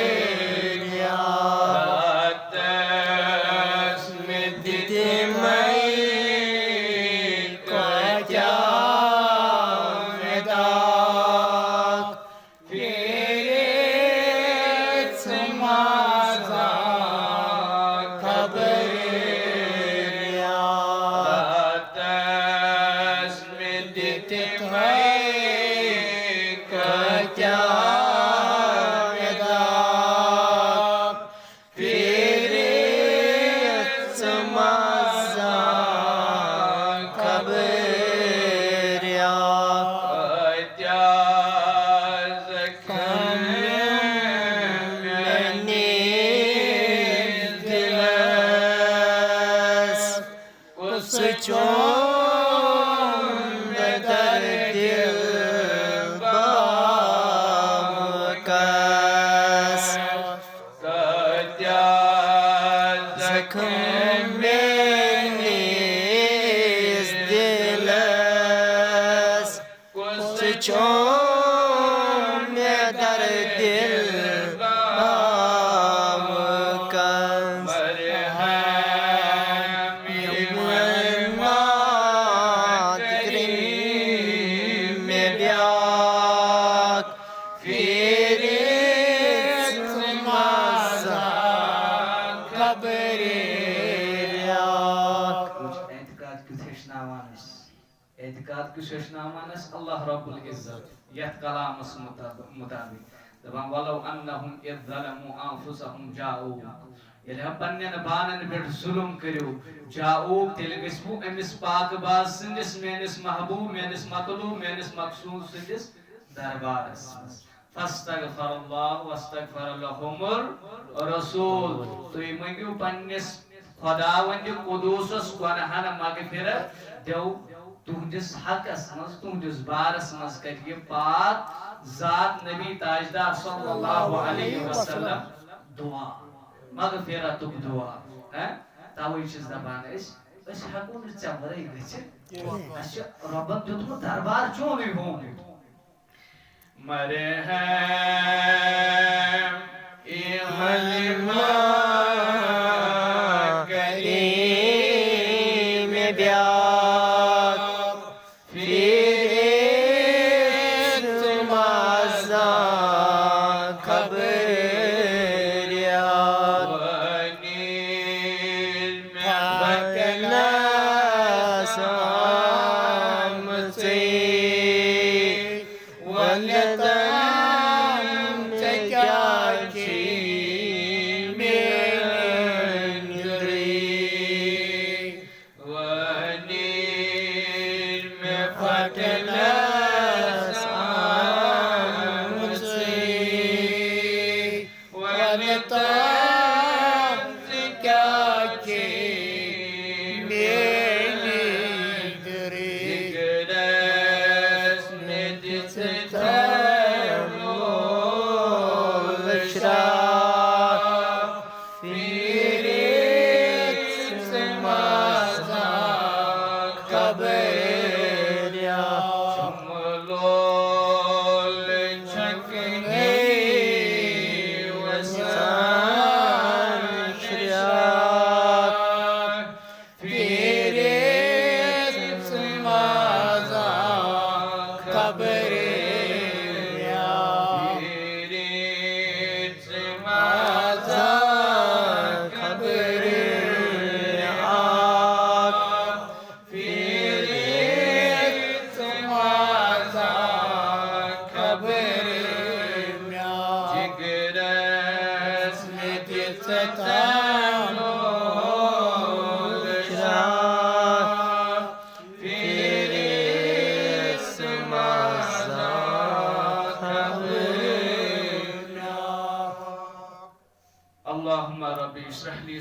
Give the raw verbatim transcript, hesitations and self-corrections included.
قبریا، راتس مےٚ دِتمَے کتیٛاہ مےٚ داغ، پھیرِتھ مزا قبریا، راتس مےٚ دِتمَے کتیٛاہ مےٚ داغ، پھیرِتھ مزا قبریا، کتیٛاہ زخم میٛٲنِس دِلس، کُس چوم مےٚ در دِل باوکس، کتیٛاہ زخم میٛٲنِس دِلس، کُس چوم مےٚ در دِل باوکس، مرہم یِمن مات کٔرِنۍ مےٚ بیٛاکھ، پھیرِتھ مزا قبریا۔ اعتقاد کیُتھ ہیٚچھناوان أسۍ؟ اعتقاد کیُتھ ہیٚچھناوان اَسہِ اللہ رب العزت یَتھ کلامَس مُطٲب-، مُطابِق؟ دَپان، "ولو انہم اذ ظلموا انفسہم جاؤک"، ییٚلہِ ہا پننٮ۪ن پانن پٮ۪ٹھ ظُلم کٔرِو، جاؤک، تیٚلہِ گٔژھِو أمِس پاک باز سٕنٛدِس، میٲنِس محبوب، میٲنِس مطلوب، میٲنِس مقصود سٕنٛدِس دربارس منٛز۔ فاستغفر اللہ واستغفر لہم الرسول۔ تُہۍ مٔنٛگِو پننِس خداوندِ قدوٗسس گۄناہن مغفرت دیو۔ تُہنٛدِس حقس منٛز، تُہنٛدِس بارس منٛز کرِ یہِ پاک ذات نبی تاجدار صلی اللہ علیہ وسلم دعا، مغفرتُک دعا۔ ہہ؟ توے چھِس دپان أسۍ، أسۍ ہٮ۪کو نہٕ ژےٚ ورٲے گٔژھِتھ۔ اَسہِ چھُ رۄبن دیُتمُت دربار چونُے ہومُت۔ مرہم یِمن مات کٔرِنۍ مےٚ بیٛاکھ، پھیرِتھ مزا قبریا۔ وۄنۍ ییٚلہِ مےٚ پھٹنس آمژٕے وۄنۍ تام ژےٚ کیٛاہ چھُے میٛٲنۍ دٔلیٖل؟ وۄنۍ ییٚلہِ مےٚ پھٹنس آمژٕے وۄنۍ تام ژٕ کیٛاہ چھے میٛٲنی دٔلیٖل؟ جگرس مےٚ دِژ تھرمول شراب، پھیرِتھ مزا قبریا۔ لول چھکنَے وسان شراب، پھیرِتھ مزا قبریا۔ پھیرِتھ مزا قبریا۔ پھیرِتھ مزا قبریا۔ جگرس مےٚ دِژ تھرمول شراب، پھیرِتھ مزا قبریا۔ اللهم رب اشرح لي